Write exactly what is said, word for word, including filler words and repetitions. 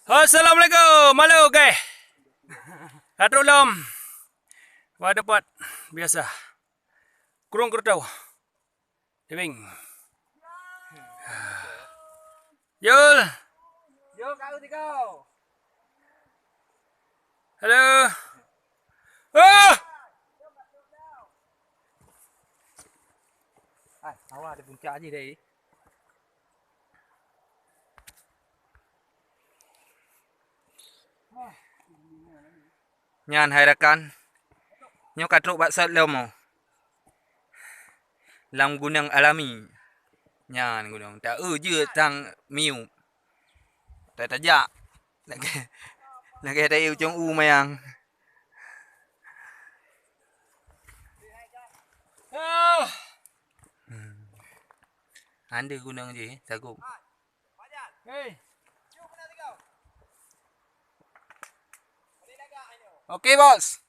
Assalamualaikum. Halo, guys. Ka trok lom. Bak teumpat biasa. Krueng Keureutoe. Tebeng. Yul. Yul, kau tiga. Halo. Ah! Hai, awak ada puncak aja deh. Nyan hai rakan, nyoe ka trok bak sot lom, lam gunong alami. Nyan gunong, ta-eu jeuet tang miyueb. Ta-, tajak. Lagèe, lagèe ta-eu cong u mayang. Ah. Hmm. Ande gunong jih, sagoe. Oke, bos.